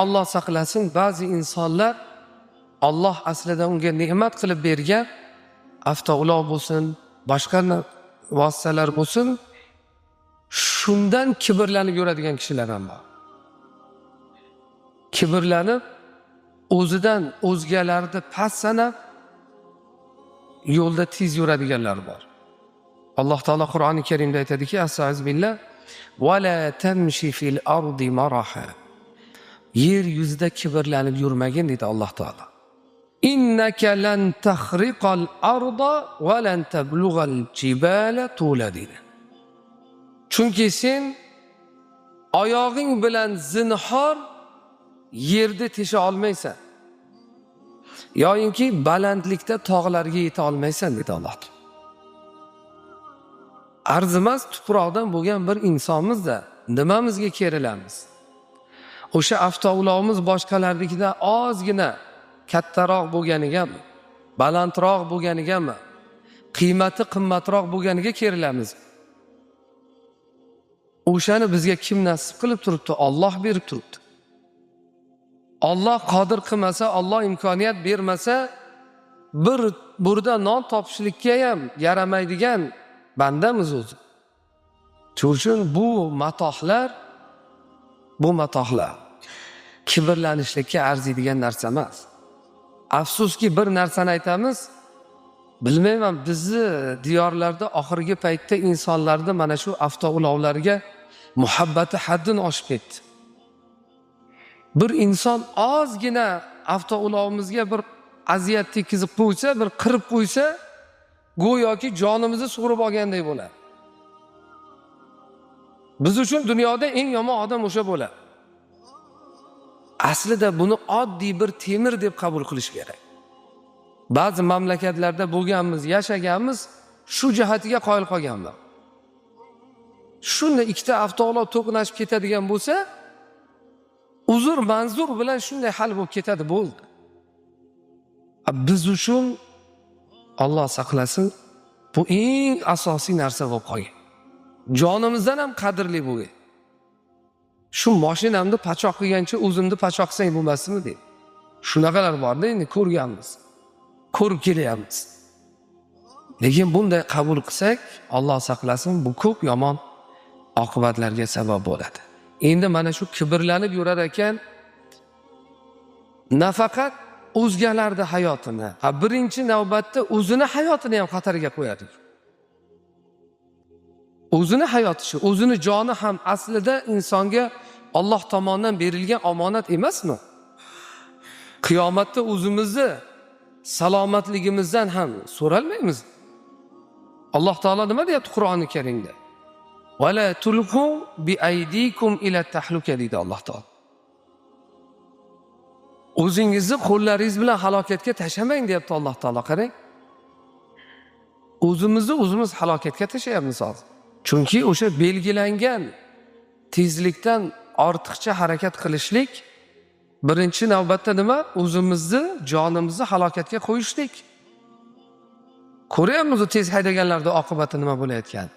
Alloh saqlasin, ba'zi insonlar Alloh aslida unga ne'mat qilib bergan avtoulov bo'lsin, boshqa vositalar bo'lsin, shundan kibrlanib yuradigan kishilar ham bor. Kibrlanib o'zidan o'zgalarni past sanab yo'lda tez yuradiganlar bor. Alloh taolo Qur'oni Karimda aytadiki, astag'firullah, va la tamshi fil ardi maraha. Yer yuzida kibrlanib yurmagin deydi Alloh taolo. Innaka lan taxriqal arda va lan tablug'al jibala tula deydi. Chunki sen oyog'ing bilan zinhor yerni tesha olmaysan. Yoyinki balandlikda tog'larga yeta olmaysan dedi Alloh. Arzimas tuproqdan bo'lgan bir insonmizda nimamizga kerilamiz? O'sha avtoulovimiz boshqalarnikidan ozgina kattaroq bo'lganigami, balandroq bo'lganigami, qiymati qimmatroq bo'lganiga kerilamiz. O'shani bizga kim nasib qilib turibdi? Alloh berib turibdi. Alloh qodir qilmasa, Alloh imkoniyat bermasa, bir burda non topishlikka ham yaramaydigan bandamiz o'zi. Shuning uchun bu matohlar kibrlanishlikka arziydigan narsa emas. Afsuski bir narsani aytamiz, bilmayman, bizni diyorlarda oxirgi paytda insonlarda mana shu avtoulovlarga muhabbati haddini oshib ketdi. Bir inson ozgina avtoulovimizga bir aziyat tekizib qo'ysa, bir qirib qo'ysa, go'yoki jonimizni sug'urib olganday bo'ladi. Biz uchun dunyoda eng yomon odam o'sha bo'ladi. Aslida buni oddiy bir temir deb qabul qilish kerak. Ba'zi mamlakatlarda bo'lganmiz, yashaganmiz, shu jihatiga qoyil qolganman. Shunda ikkita avtoulov to'qnashib ketadigan bo'lsa, uzr manzur bilan shunday hal bo'lib ketadi, bo'ldi. Biz uchun Alloh saqlasin, bu eng asosiy narsa bo'lib qolgan. Jonimizdan ham qadrli bo'lgan. Shu mashinamni pachoq qilgancha o'zimni pachoq qilsang bo'lmasmi deydi. Shunaqalar borda, endi ko'rganmiz. Ko'rib kelyapmiz. Lekin bunday qabul qilsak, Alloh saqlasin, bu ko'p yomon oqibatlarga sabab bo'ladi. Endi mana shu kibrlanib yurar ekan, nafaqat o'zgalarni hayotini, birinchi navbatda o'zini hayotini ham xatarga qo'yadi. O'zini hayoti shu, o'zini joni ham aslida insonga Alloh tomonidan berilgan omonat emasmi? Qiyomatda o'zimizni salomatligimizdan ham so'ralmaymiz. Alloh taolo nima deyapti Qur'oni Karimda? Va la tulqu bi aydikum ila tahluka deydi Alloh taolo. O'zingizni qo'llaringiz bilan halokatga tashlamang deyapti Alloh taolo. Qarang. O'zimizni o'zimiz halokatga tashlayapmiz hozir. Chunki o'sha belgilangan tezlikdan ortiqcha harakat qilishlik birinchi navbatda nima? O'zimizni jonimizni halokatga qo'yishlik. Ko'ryapmiz u tez haydaganlarda oqibati nima bo'layotgan.